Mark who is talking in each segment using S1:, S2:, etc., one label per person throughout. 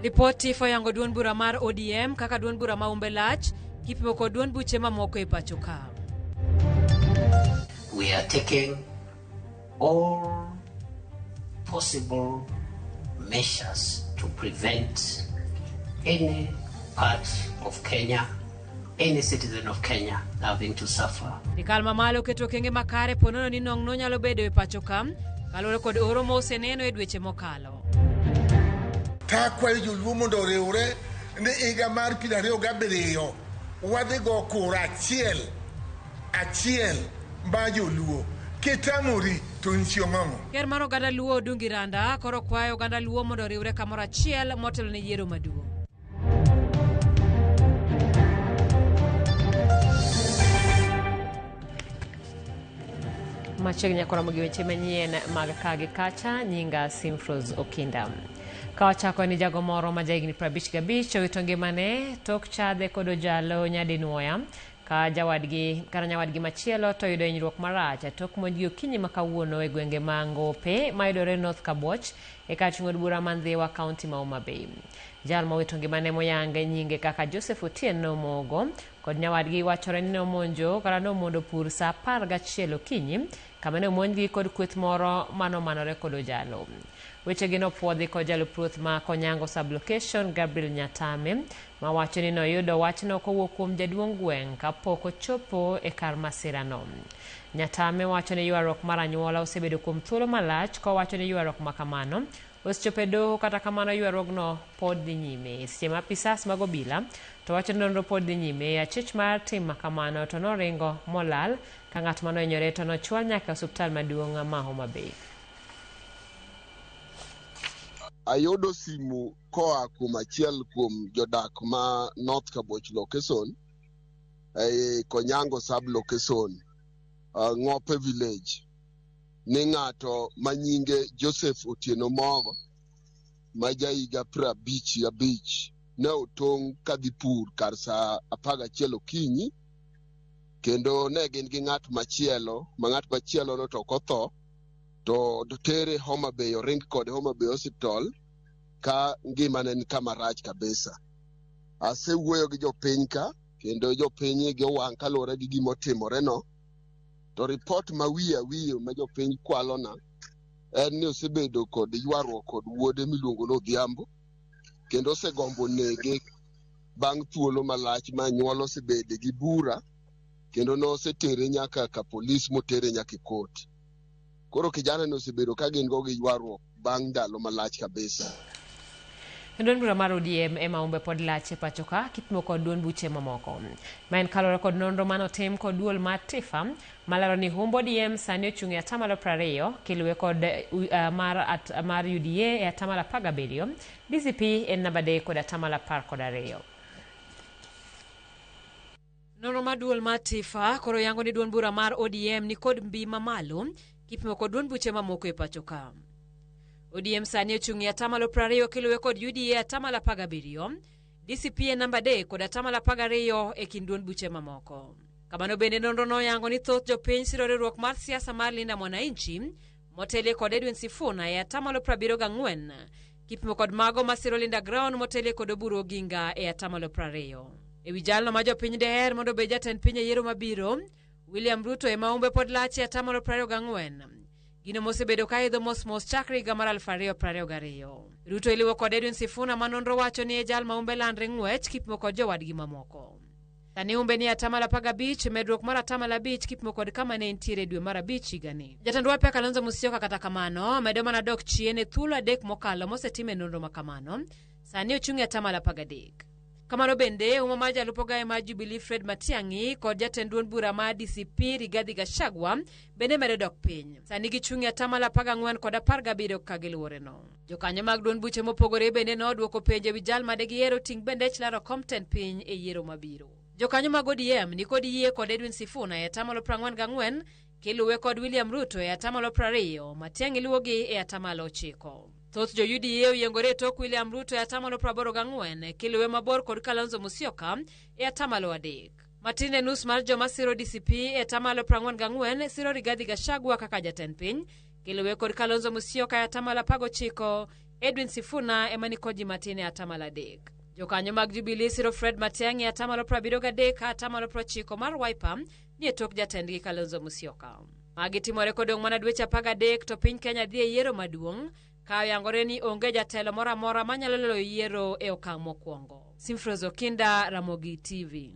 S1: Ripot TIFA oyango duond bura mar ODM kaka duond bura ma umbe lach kipimo kod duond buche mamoko e pacho ka.
S2: We are taking all possible measures to prevent any part of Kenya, any citizen of Kenya having to suffer.
S1: Sirkal mamalo oketo okenge makare ponono ni nong'no nyalo bedo e pacho ka kaluwore kod oro ma oseneno e dweche mokalo.
S3: Takwayo joluo mondo oriwre ni higa mar 2007 wadhi go kura achiel achiel ma joluo. Kitamori to in chiong'ong'o.
S1: Ker mar oganda Luo Odungi Randa koro kwayo oganda Luo mondo oriwre kamoro achiel motelo ne yiero maduong'.
S4: Machiegni nyaka romo gi weche manyien mag ka gi kacha, nyinga Simfros Okinda. Ka wachako ni jago moro ma jahigni 55 owito ngimane tok chadhe kod ojalo nyadinuoya ka jawadgi kata nyawadgi machielo to oyudo hinyruok marach tok monjgi okinyi ma kawuono e gwenge ma Ngope mayudore North Kabuoch e kar chung' od bura ma Ndhiwa kaunti ma Homa Bay. Jal mowito ngimane moyang nyinge kaka Joseph Otieno Mogo kod nyawadgi wachore ni nomonjo kata nomondo pur saa 11 okinyi kama ne omonjgi kod kweth moro manomanore kod ojalo. Wechegi nopuodhi kod jalup ruoth ma Konyango sub-location Gabriel Nyatame mawacho ni noyudo wachno kowuok kuom jaduong' gweng' kapok ochopo e kar masirano. Nyatame wacho ni ywaruok mar anyuola osebedo kuom thuolo malach kowacho ni ywaruok ma kamano osechopo e doho kata kamano ywaruogno pod dhi nyime. Seche ma apisas mag obila to wacho ni nonro pod dhi nyime achich mar tim ma kamano to noringo molal ka ng'at manohinyore to nochwal nyaka e osuptal maduong' ma Homa Bay.
S5: Ayudo simu koa kuom achiel kuom jodak ma North Kabuoch location e Konyango sub location, Ng'ope village ni ng'ato ma nyinge Joseph Otieno Mogo ma jahiga 55 ne otong' kadhi pur kar saa 11 okinyi kendo ne gin gi ng'at machielo ma ng'at machielo no to ok otho to tere Homa Bay oring kode Homa Bay Hospital ka ngimane ni kama rach kabisa. Asewuoyo gi jopiny ka kendo jopiny igi owang' kaluwore gi gima otimoreno. To ripot ma wiye wiye ma jopiny kwalona en ni osebedo kod ywaruok kod wuode miluongo ni Odhiambo kendo osegombo nege bang' thuolo malach ma anyuola osebede gi bura kendo nosetere nyaka ka polis motere nyaka e kot. Koro kijana ni osebedo ka gin go gi ywaruok bang' ndalo malach kabisa.
S4: Duond bura mar ODM ema umbe pod lach e pacho ka kipimo kod duond buche mamoko. Ma en kaluwore kod nonro manotim kod duol mar TIFA malero ni humb ODM sani ochung' e atamalo 20 kiluwe kod mar UDA e atamalo 17, DCP en namba 3 kod atamalo 12.
S1: Nonro mar duol mar TIFA koro yango ni duond bura mar ODM ni kod mbi mamalo kipimo kod duond buche mamoko e pacho ka. ODM sani ochung' e atamalo 20 kiluwe kod UDA atamalo 17, DCP e namba 3 kod atamalo 12 e kind duond buche mamoko. Kamano bende nonro noyango ni thoth jopiny siro riwruok mar siasa mar Linda Mwananchi motelie kod Edwin Sifuna e atamalo 74 kipimo kod mago masiro Linda Ground motelie kod Oburu Oginga e atamalo 20. E wi jalno ma jopiny deher mondo obed jatend piny e yiero mabiro, William Ruto ema umbe pod lach e atamalo 24. Gino mosebedo ka idho mos mos chakre higa mar 2022. Ruto iliwo kod Edwin Sifuna ma nonro wacho ni e jal ma umbe landre ng'wech kipimo kod jowadgi mamoko. Sani umbe ni atamalo 15, medruok mar atamalo 5 kipimo kod kama ne entiere dwe mar 5 higani. Jatend Wiper Kalonzo Musyoka kata kamano medo mana dok chien e thuolo 3 mokalo mosetime nonro ma kamano. Sani ochung' e atamalo 13. Kamano bende umma mar jalup ogaye mar Jubilee Fred Matiang'i kod jatend duond bura mar DCP Rigathi Gachagua bende medo dok piny. Sani gichung' e atamalo 14 kod 17 ka giluworeno. Jokanyo mag duond buche mopogore bende nodwoko penjo ewi jal made gihero ting' bendech laro kom tend piny e yiero mabiro. Jokanyo mag ODM ni kod yie kod Edwin Sifuna e atamalo 44 kiluwe kod William Ruto e atamalo 20, Matiang'i luwogi e atamalo 9. Thoth jo UDA oyiengore e tok William Ruto e atamalo 84 kiluwe mabor kod Kalonzo Musyoka e atamalo 3. Matin e nus mar joma siro DCP e atamalo 44 siro Rigathi Gachagua kaka jatend piny, kiluwe kod Kalonzo Musyoka e atamalo 19 Edwin Sifuna ema nikod ji matin e 3%. Jokanyo mag Jubilee siro Fred Matiang'i e 73% ka 90% mar Wiper ni e tok jatendgi Kalonzo Musyoka. Magi timore kodong' mana dweche 13 to piny Kenya dhi e yiero maduong' ka oyangore ni onge jatelo moro amora manyalo loyo yiero e okang' mokwongo. Simfrozo Kinda, Ramogi TV.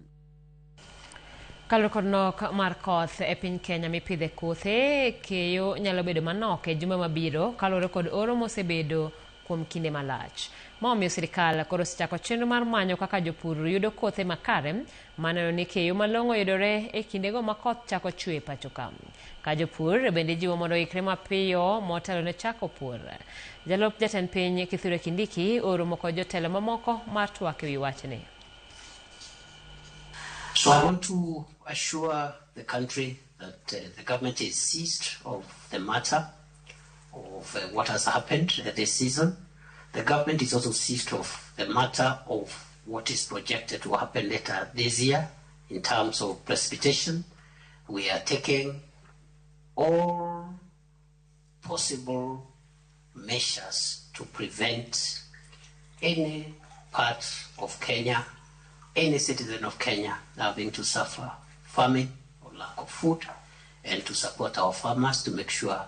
S4: Kaluwore kod nok mar koth e piny Kenya mipidhe kothe, keyo nyalo bedo manok e jumbe mabiro kaluwore kod oro mosebedo kuom kinde malach. Ma omiyo sirikal koro osechako chenro mar manyo kaka jopur yudo kothe makare maneno ni keyo malong'o yudore e kindego ma koth chako chwe e pacho ka. Ka jopur bende ijiwo mondo oikre mapiyo motelo ne chako pur. Jalup jatend piny Kithure Kindiki oromo kod jotelo mamoko mar twak ewi wachni.
S2: So I want to assure the country that the government is seized of the matter of what has happened this season. The government is also seized of the matter of what is projected to happen later this year in terms of precipitation. We are taking all possible measures to prevent any part of Kenya, any citizen of Kenya having to suffer famine or lack of food, and to support our farmers to make sure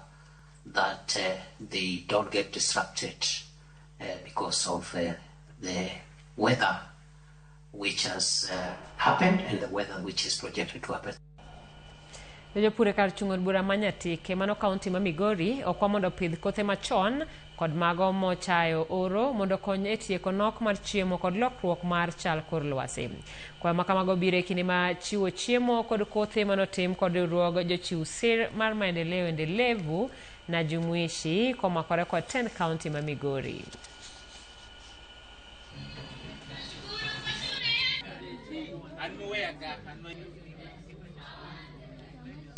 S2: that they don't get disrupted because of the weather which has happened and the weather which is projected to happen.
S4: Jopur e kar chung' od bura ma Nyatike mano kaunti ma Migori okwa mondo opidh kothe machon kod mago mochayo oro mondo okony e tieko nok mar chiemo kod lokruok mar chal kor lwasi. Kwayo ma kamago biro e kinde ma chiwo chiemo kod kothe manotim kod riwruog jochiw sir mar maendeleo endelevu na jumuishi komakore kod tend kaunti ma Migori.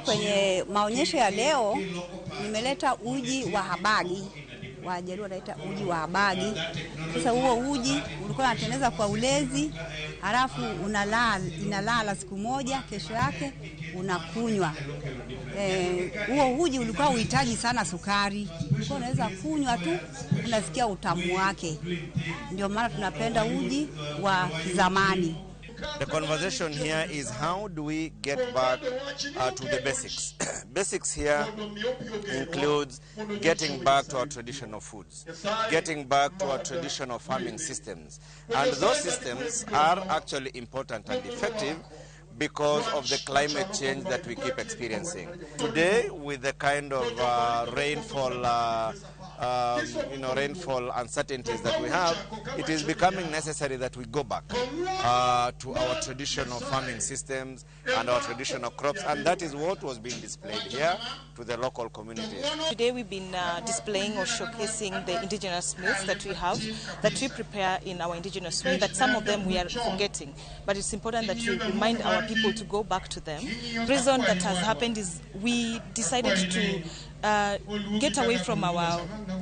S6: Kwenye maonyesho ya leo nimeleta uji wa habagi, Wajaluo wanaita uji wa habagi. Sasa huo uji ulikuwa unatengeneza kwa ulezi, halafu inalala siku moja, kesho yake unakunywa. Huo uji ulikuwa uhitaji sana sukari, ulikuwa unaweza kunywa tu, unasikia utamu wake. Ndio maana tunapenda uji wa kizamani.
S7: The conversation here is how do we get back to the basics. Basics here includes getting back to our traditional foods, getting back to our traditional farming systems. And those systems are actually important and effective because of the climate change that we keep experiencing. Today, with the kind of rainfall, rainfall uncertainties that we have, it is becoming necessary that we go back to our traditional farming systems and our traditional crops, and that is what was being displayed here to the local communities.
S8: Today we've been displaying or showcasing the indigenous meals that we have, that we prepare in our indigenous way, that some of them we are forgetting, but it's important that we remind our people to go back to them. The reason that has happened is we decided to get away from our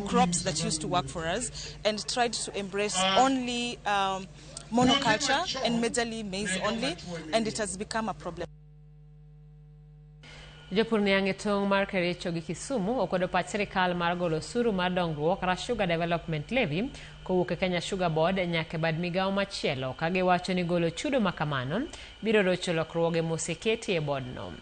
S8: crops that used to work for us and tried to embrace only monoculture and majorly maize only, and it has become a problem.
S4: Jopur niang' e tong' mar Kericho gi Kisumu okwedo pach sirikal mar golo osuru mar dongruok kata Sugar Development Levy kowuok e Kenya Sugar Board nyaka e bad migawo machielo, ka giwacho ni golo chudo ma kamano biro rocho lokruoge moseketi e bodno.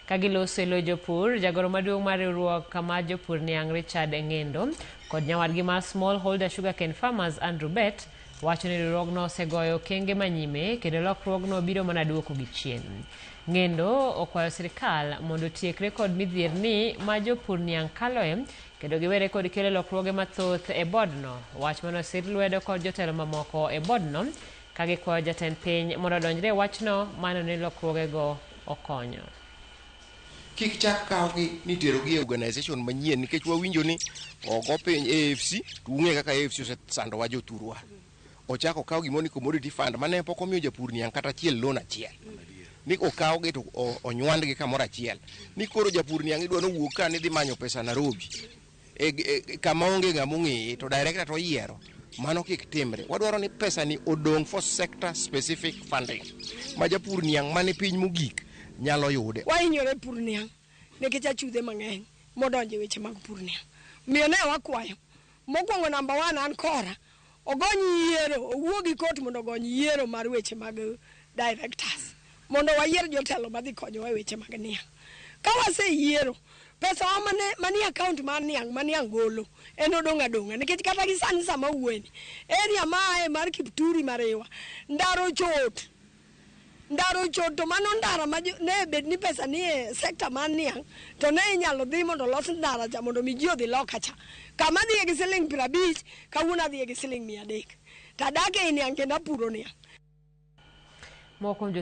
S4: Ka giloso e lo jopur, jagoro maduong' mar riwruok mar jopur niang' Richard Ng'endo kod nyawadgi mar Smallholder Sugarcane Farmers Andrew Bett wacho ni riwruogno osegoyo okenge manyime kendo lokruogno biro mana duoko gi chien. Ng'endo okwayo sirikal mondo otiekre kod midhierni ma jopur niang' kaloe kendo giwere kod kelo lokruoge mathoth e bodno. Wach mane osir lwedo kod jotelo mamoko e bodno ka gikwayo jatend piny mondo odonjre e wachno maneno ni lokruogego okonyo.
S9: Kik chak kawgi ni terogi e organization manyien nikech wawinjo ni ogo piny AFC to ung'e kaka AFC osesandowa jothurwa. Ochako okaw gimoro ni commodity fund mane pok omiyo japur niang' kata achiel loan achiel. Ni okawgi to onywandgi kamoro achiel. Ni koro japur niang' idwa nowuog ka ni dhi manyo pesa Nairobi. Kama onge ng'ama ong'eye to director to oyiero. Mano kik timre. Wadwaro ni pesa ni odong' for sector specific funding. Ma japur niang' mane piny mogik nyalo yude.
S10: Wahinyore pur niang' nikech achudhe mang'eny modonjo e weche mag pur niang'. Omiyo ne wakwayo Mokwongo namba 1 an kora ogony yiero, owuo gi kot mondo ogony yiero mar weche mag directors mondo wayier jotelo madhi konyowa e weche mag niang'. Ka waseyiero, pesa wa manie account mar niang' ma niang' golo en odong' adong'a nikech kata gi sani sama wuoyeni area ma aye mar Kipturi Mariwa ndara ochot. Ndara ochot to mano ndara ma ne bed ni pesa nie sekta mar niang' to ne inyalo dhi mondo olos ndara cha mondo mi ji odhi loka cha. Kama adhiye gi siling 50 kawuono adhiye gi siling 300. To adak ei niang' kendo apuro niang'.
S4: Moko kuom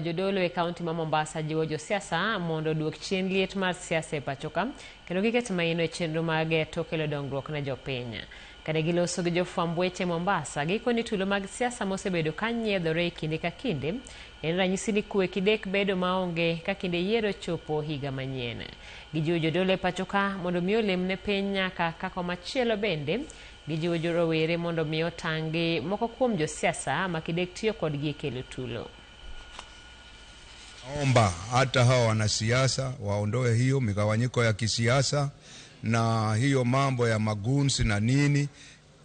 S4: jodolo e kaunti ma Mombasa jiwo josiasa mondo oduok chien liet mar siasa e pacho ka kendo giket maino e chenro mag to kelo dongruok ne jopiny. Kane giloso gi jofwamb weche Mombasa, gikoni tulo mag siasa mosebedo ka nyiedhore e kinde ka kinde en ranyisi ni kwe kidek bedo maonge ka kinde yiero chopo higa manyien. Gijiwo jodolo e pacho ka mondo mi olem ne piny nyaka ka komachielo bende gijiwo jorowere mondo mi otang' gi moko kuom josiasa ma kidek tiyo kodgi e kelo tulo.
S11: Naomba hata hawa wanasiasa waondoe hiyo migawanyiko ya kisiasa na hiyo mambo ya magunzi na nini,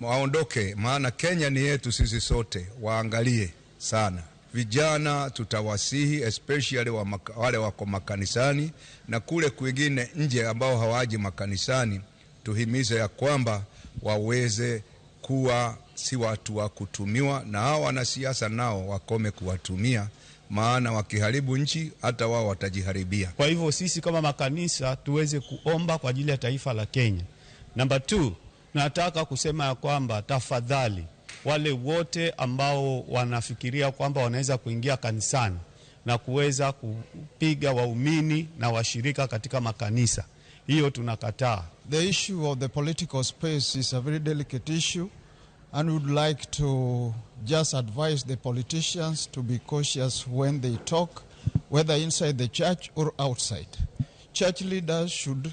S11: waondoke, maana Kenya ni yetu sisi sote. Waangalie sana vijana, tutawasihi especially wale wako makanisani na kule kwingine nje ambao hawaji makanisani, tuhimize ya kwamba waweze kuwa si watu wa kutumiwa, na hao wanasiasa nao wakome kuwatumia, maana wakiharibu nchi hata wao watajiharibia.
S12: Kwa hivyo sisi kama makanisa tuweze kuomba kwa ajili ya taifa la Kenya. Namba 2, nataka kusema ya kwamba tafadhali wale wote ambao wanafikiria kwamba wanaweza kuingia kanisani na kuweza kupiga waumini na washirika katika makanisa, hiyo tunakataa.
S13: The issue of the political space is a very delicate issue, and we would like to just advise the politicians to be cautious when they talk, whether inside the church or outside. Church leaders should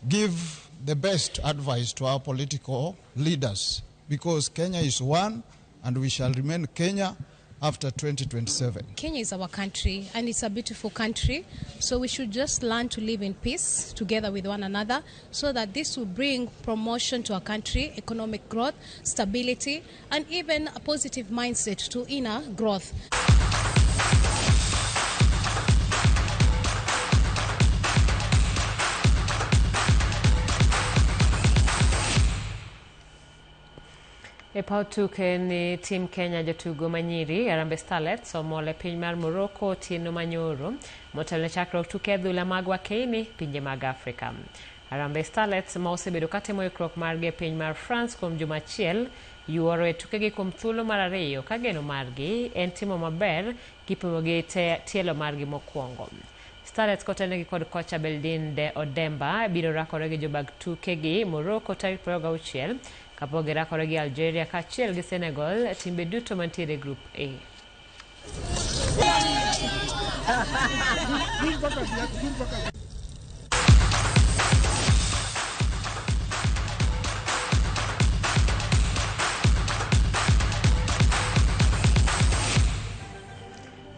S13: give the best advice to our political leaders, because Kenya is one and we shall remain Kenya after 2027.
S14: Kenya is our country and it's a beautiful country, so we should just learn to live in peace together with one another, so that this will bring promotion to our country, economic growth, stability, and even a positive mindset to inner growth.
S4: E paw tuke ni tim Kenya jotugo manyiri Harambee Starlets omol e piny mar Morocco otieno manyoro motelo ne chakruok tuke adhula mag wakeini pinje mag Afrika. Harambee Starlets ma osebedo katimo ikruok margi e piny mar France kuom juma achiel yuoro e tukegi kuom thuolo mar ariyo ka geno margi en timo maber kipimo gi tielo margi mokwongo. Starlets kotelnegi kod kocha Beldin de Odemba biro rakore gi jobag tukegi Morocco tarik 26 kapok girakore gi Algeria kaachiel gi Senegal, timbe duto mantiere e Group A.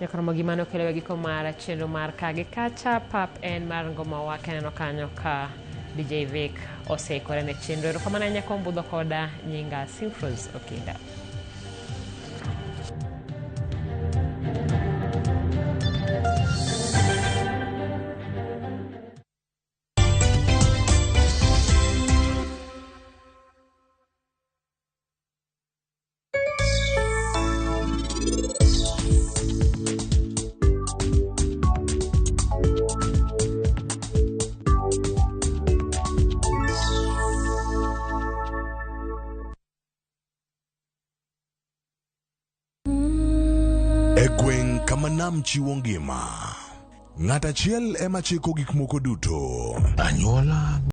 S4: Nyakromo gima nokelo e giko mar chenro mar ka gi kacha pap en mar ngoma wa keneno kanyo ka DJ Vic oseikore ne chenro. Erokamano ahinya kuom budho koda, nyinga Simfros Okinda.
S15: E gweng' kama nam chiwo ngima, ng'at achiel ema chiko gik moko duto.
S16: Anyuola.